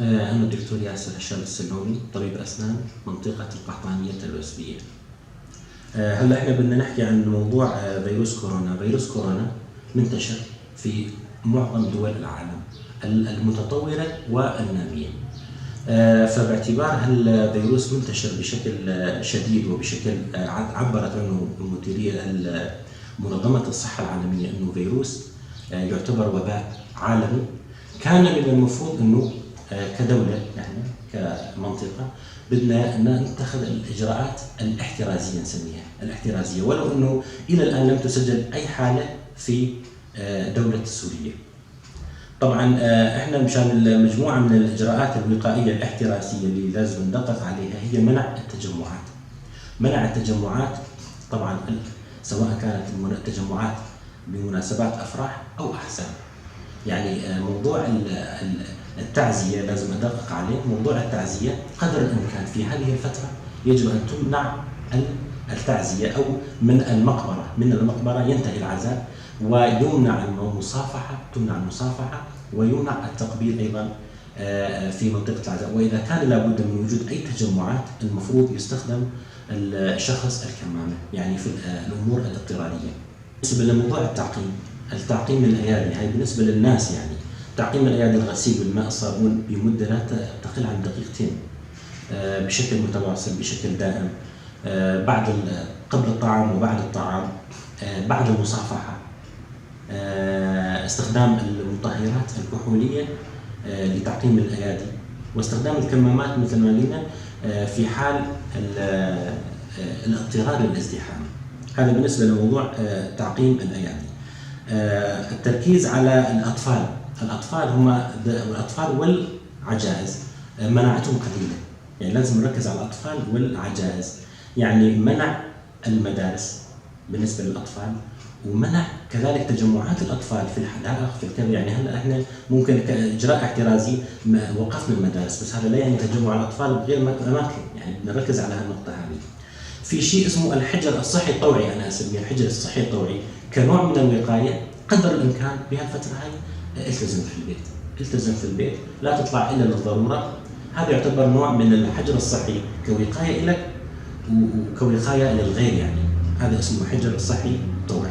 أنا الدكتور ياسر هشام السلومي، طبيب أسنان منطقة القحطانية الوسبية. هلا احنا بدنا نحكي عن موضوع فيروس كورونا. فيروس كورونا منتشر في معظم دول العالم المتطورة والنامية. فباعتبار هالفيروس منتشر بشكل شديد وبشكل عبرت عنه المديرية منظمة الصحة العالمية أنه فيروس يعتبر وباء عالمي، كان من المفروض أنه كدولة نحن كمنطقة بدنا نتخذ الإجراءات الاحترازية، نسميها الاحترازية، ولو أنه إلى الآن لم تسجل أي حالة في دولة سوريا. طبعا احنا مشان مجموعة من الإجراءات الوقائية الاحترازية اللي لازم ندقق عليها هي منع التجمعات. منع التجمعات طبعا سواء كانت التجمعات بمناسبات أفراح أو أحزان. يعني موضوع التعزية لازم أدقق عليه. موضوع التعزية قدر الإمكان في هذه الفترة يجب أن تمنع التعزية أو من المقبرة، من المقبرة ينتهي العزاء، ويمنع المصافحة، تمنع المصافحة ويمنع التقبيل أيضا في منطقة العزاء. وإذا كان لابد من وجود أي تجمعات المفروض يستخدم الشخص الكمامة، يعني في الأمور الاضطرارية. بالنسبة لموضوع التعقيم، التعقيم الأيادي هاي بالنسبة للناس، يعني تعقيم الأيادي الغسيل بالماء الصابون بمدة لا تقل عن دقيقتين بشكل متواصل بشكل دائم، بعد قبل الطعام وبعد الطعام، بعد المصافحة، استخدام المطهرات الكحولية لتعقيم الأيادي، واستخدام الكمامات مثل ما قلنا في حال الاضطرار للازدحام. هذا بالنسبة لموضوع تعقيم الأيادي. التركيز على الأطفال، الأطفال هم الأطفال والعجائز مناعتهم قليلة، يعني لازم نركز على الأطفال والعجائز، يعني منع المدارس بالنسبة للأطفال، ومنع كذلك تجمعات الأطفال في الحدائق في الكذا. يعني هلا احنا ممكن كإجراء احترازي وقفنا المدارس، بس هذا لا يعني تجمع الأطفال بغير أماكن، يعني بدنا نركز على هالنقطة هذه. في شيء اسمه الحجر الصحي الطوعي، أنا أسميه الحجر الصحي الطوعي كنوع من الوقاية قدر الإمكان بهالفترة هاي التزم في البيت، التزم في البيت، لا تطلع إلا للضرورة. هذا يعتبر نوع من الحجر الصحي كوقاية لك وكوقاية للغير، يعني هذا اسمه حجر صحي طوعي.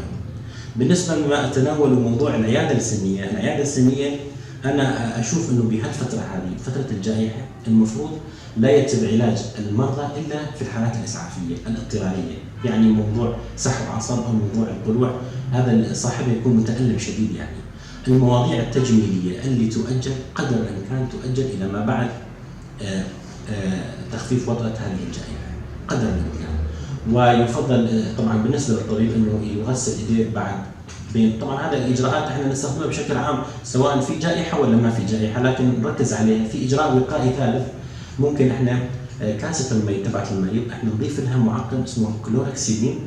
بالنسبة لما أتناول موضوع العيادة السنية، العيادة السنية أنا أشوف أنه بهالفترة هذه فترة الجائحة المفروض لا يتم علاج المرضى إلا في الحالات الإسعافية الاضطرارية، يعني موضوع سحب عصب أو موضوع القلوع هذا صاحبه يكون متألم شديد. يعني المواضيع التجميلية اللي تؤجل قدر الإمكان تؤجل إلى ما بعد تخفيف وطأة هذه الجائحة قدر الإمكان. ويفضل طبعا بالنسبة للطبيب أنه يغسل إيديه بعد بين، طبعا هذا الإجراءات احنا نستخدمها بشكل عام سواء في جائحة ولا ما في جائحة، لكن نركز عليها. في إجراء وقائي ثالث ممكن احنا كاسة المي تبعت المريض احنا نضيف لها معقم اسمه كلوركسيدين،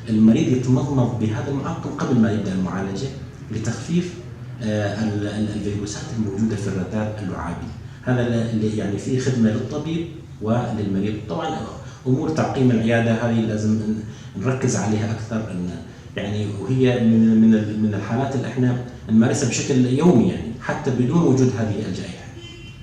المريض يتمضمض بهذا المعقم قبل ما يبدأ المعالجة لتخفيف الفيروسات الموجودة في الرذاذ اللعابي. هذا اللي يعني فيه خدمة للطبيب وللمريض. طبعا أمور تعقيم العيادة هذه لازم نركز عليها أكثر، يعني وهي من الحالات اللي احنا نمارسها بشكل يومي، يعني حتى بدون وجود هذه الجائحة.